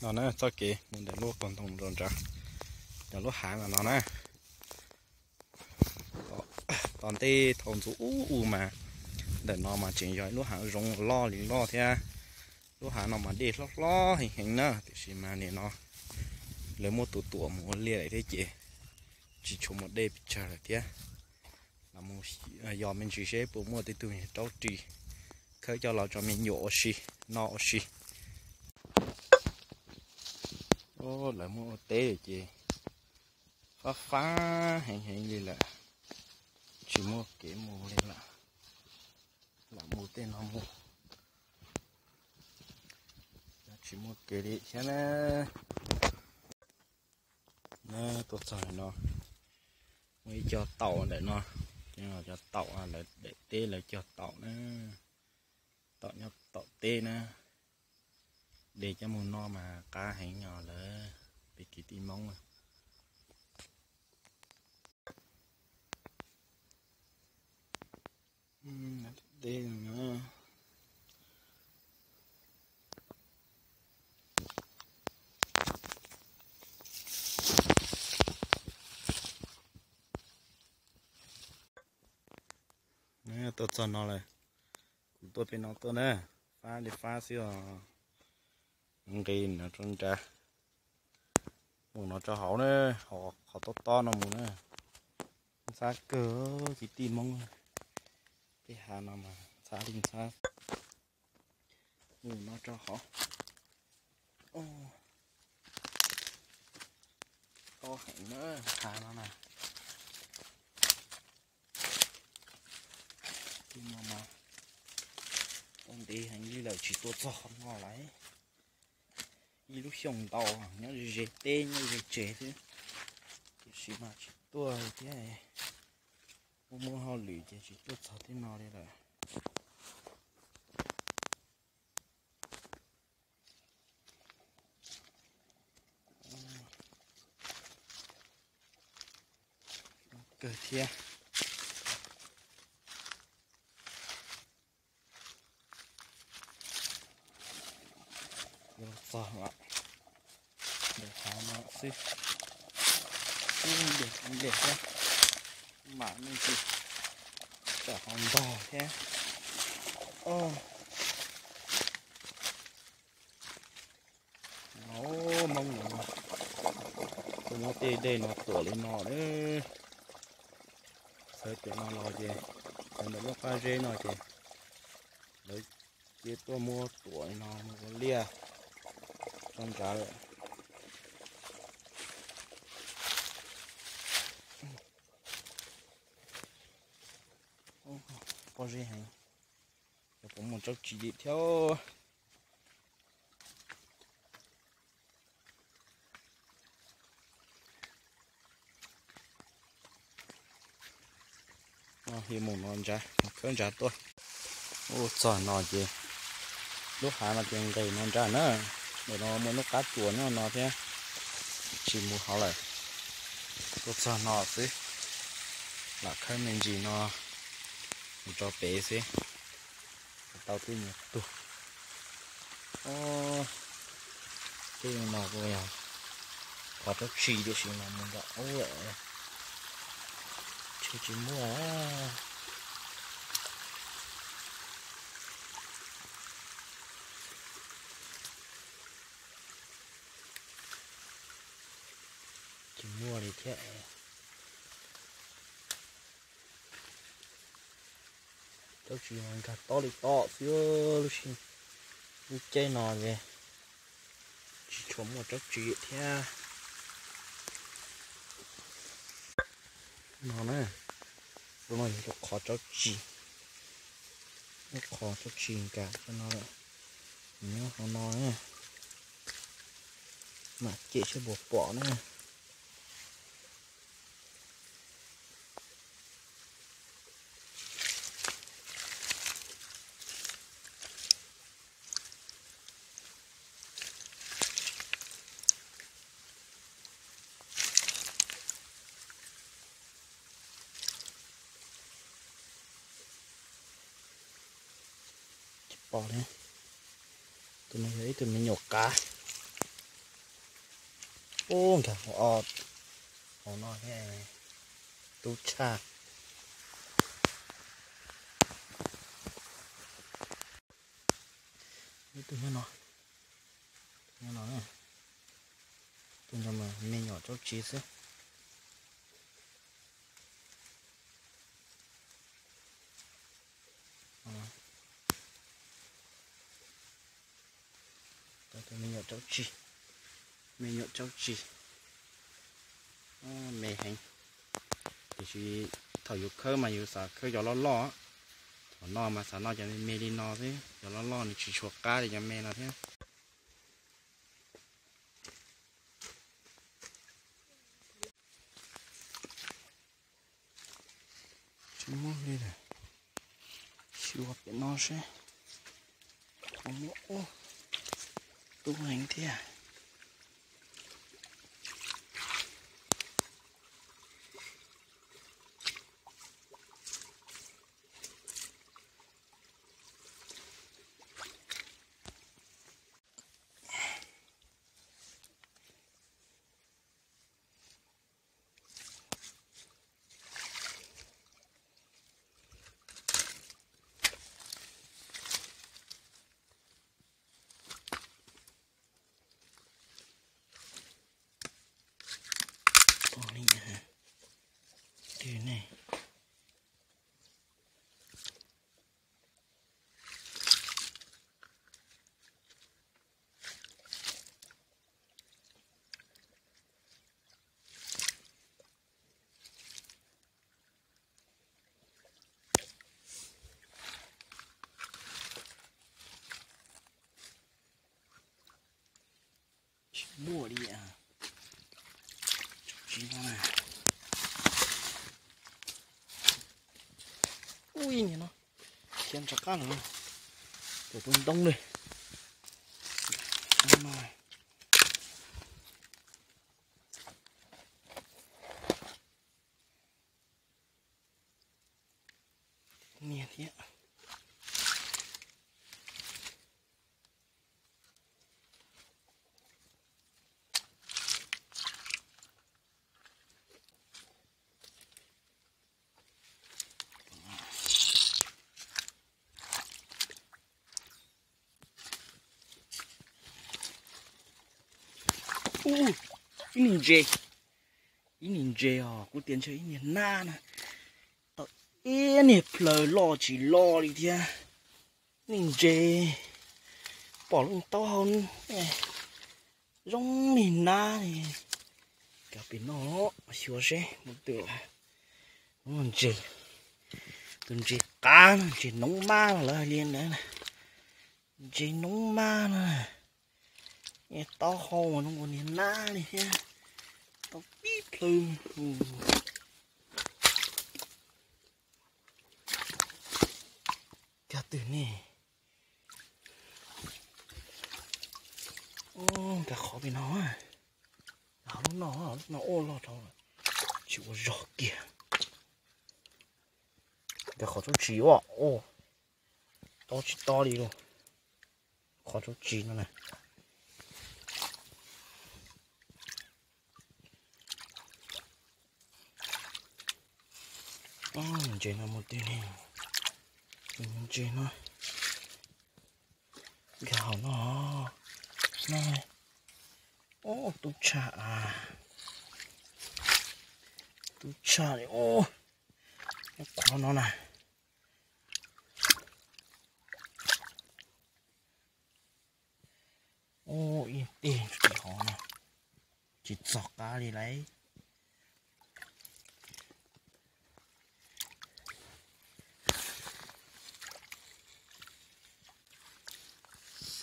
No na, txoj kev mus ntawm lub qab ntoo rau nrad, cov lub hav no no na. Tom ntej thaum ntxov ub u mas ntawm no mas tseem yog ib lub hav zoov loj li loj thiab. Lub hav no mas dej hlob hlob heev heev na, tiam sis mas nim no lawv muab tus tuam mus ua liaj lawm thiab ces tsis tshua muaj dej pes tsawg lawm thiab. Los mus yos me ntsis seb puas muaj tej tug niag raub ris khawb coj los tso me nyuam ua si, noj ua si. Lawv muab ua teb ces fab fab heev heev li lawm, tsis muaj kev mus li lawm. Lam mus tej no mus, tsis muaj kev li thiab na. Na, tuaj txog no, muaj ib co taum ntawm no, cov taum lawv daim teb lawv cog taum na, taum nyob tom teb na. De coj mus noj mas qab heev os lawv peb kwv tij Hmoob. Tuaj txog no lawm, kuv tuaj pem no tuaj na, fab li fab xwb os. Nqis no rau nrad, mus no rau hauv na, hauv qhov tob tob no mus na. Ntxhab kawg kwv tij Hmoob, tej hav no mas ntxhab li ntxhab. Mus no rau hauv, tob heev na, hav no na. Tej no mas tuaj ntev heev li lawm tsis tuaj txog qhov no lawm. Ib lub xyoos ntau nyob ze teb nyob ze tsev xwb, tiam sis mas tsis tuaj thiab, muaj muaj hauj lwm ces tsis tuaj txog tej no li lawm. Kawg thiab. Yuav txog lawm, ntawm qhov no xwb, ib ntawm ib ntawm thiab, mam me ntsis, tsam ho ntog thiab. Hmoob no, kuv muab tej dej no tuam li no na. Sawv cov no los ces, sawv ntawm lub qab zeb no ces lawv cia tuaj muab tuam li no mus ua liaj tso nrad lawm. Pob zeb heev, yog puas muaj tsob tsis dim thiab. Mus no ntsa, mus khawb ntsa tuaj. Ua txog no ces lub hav no ces nqis no nrad na. Ntawm no muaj lub qab tsuas nyob no thiab, tsis mus hauv lawm. Ua txog no xwb, lam khawb me ntsis no mus rau pem xwb, tau tej me tug. Tej no kuj yog qhov tsob tsi tiam sis mas mus nram ub lawm, tsis, tsis muaj. Tsis muaj li thiab. Tsob tsi nkag tob li tob xwb, lub sij, lub caij no ces tsis tshua muaj tsob tsi thiab. No na, lub no yog lub qhov tsob tsi, lub qhov tsob tsi nkag rau no lawm, nyob hauv no na, mam cem seb puas pom na. Tsis pom li. Tus no yog ib tug me nyuam qav. Ub, nkag hauv no thiab, tub tshaj. Ib tug nyob no, nyob no, tus no me nyuam tsaub tsi xwb. Me nyuam tsaub tsi, me nyuam tsaub tsi, me heev. Tiam sis thaum yus khawb mas yus xav khawb cov loj loj, thaum no mas xav noj cov me me li no xwb, cov loj loj nws tsis tshua qab li cov me no thiab. Tsis muaj li lawm, sim ua pem no seb. Muaj, tub heev thiab. Tsis muaj li, tsis no. Ub, ib niag no khiav rov qab los, tus ntoo li. Niag thiab. Ub, ib niag ntses, ib niag ntses os, kuv tias ntshe ib niag nab na. Tau ib niag plhaws loj tsis loj li thiab. Niag ntses, pom lub taub hau zoo niag nab li. Kav pem no xyuas seb mus twg lawm. Ntses, tus ntses qav no, ntses noob mab no lawv hais li ntawd. Ntses noob mab no, taub hau zoo ua niag nab li thiab. Tau pib plhaws. Kag twg ne? Nkag qhov pem no, nkag lub no, lub no ua loj dhau, tsis ua zog kiag. Nkag qhov tsob tsis ua, ua tau tsis to li lawm. Qhov tsob tsis no na. Ntses no mus twg ne? Ntses no, nkag hauv no, no. Ub, tub tshaj a, tub tshaj li. Ub, qhov no na. Ub, ib teg tsis hov no, tsis txog qab li lauj.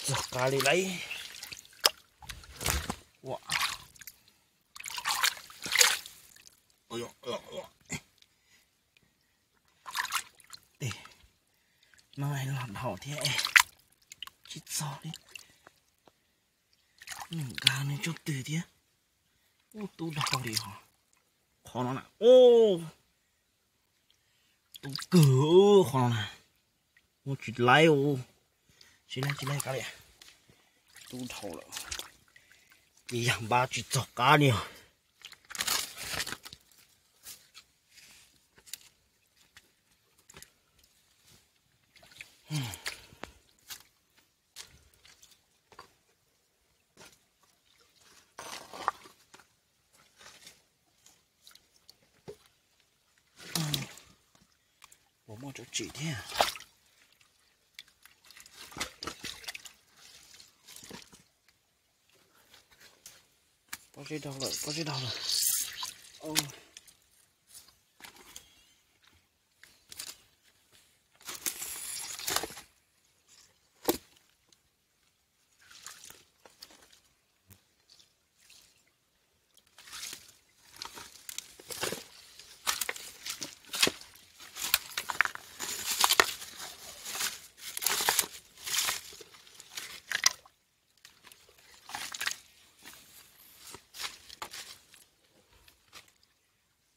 Txog qab li lauj. Ua, tes no los dhau thiab, tsis txog li. Nws nkag nws tsob twg thiab. Ub, tub dhau li hos. Qhov no na, ub, tub kawg qhov no na. Ua tsis laib, tsis laib, tsis laib kav liam. Tub dhau lawm. Ib yam npab tsis txog qab li os. Puas muaj tsob tsim thiab? Pob zeb daug lawm, pob zeb daug lawm.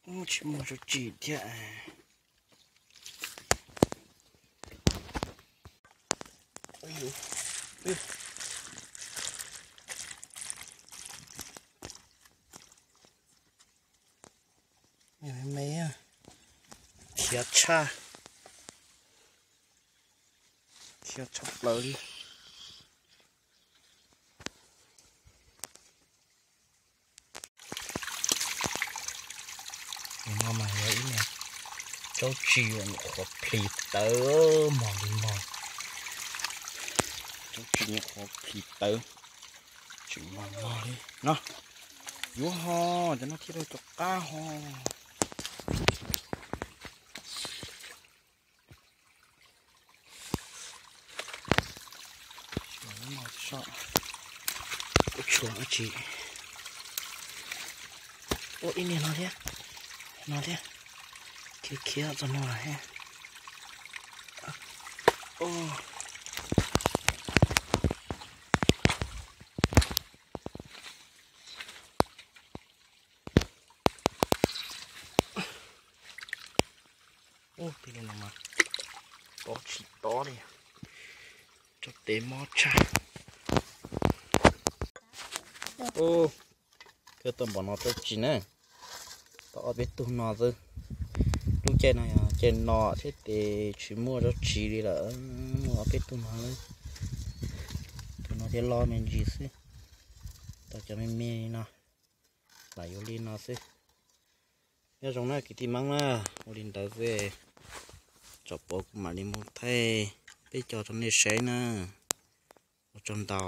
Ub, tsis muaj tsob tsim thiab. Me, me, khiav tshaj, khiav tshaj plaws li. Tus no mas yog ib niag tsob tsim uas nyuam qhuav plhis tawv mos li mos. Tsob tsim nyuam qhuav plhis tawv, tseem mos mos li no. Yuav ho, cov no thiaj li rov qab ho. Ua tshuav dab tsi? Ua ib niag no thiab, no thiab, khiav khiav txog no lawm thiab. Ub, peb lub no mas tob tsis tob li, tsob tes mob tshaj. Ub, kawg tau npaum no tsob tsim na, tau ob peb tug no xwb. Lub caij no yog caij no thiab ces tsis muaj tsob tsim li lawm, muaj ob peb tug no xwb. Tus no thiaj loj me ntsis xwb, tau cov me me li no, lam yuav li no xwb. Nyob zoo na kwv tij Hmoob na, ua li ntawd xwb, tsam pom kuv mam li mus thaij peb cov rau nej saib na. Ua tsaug ntau.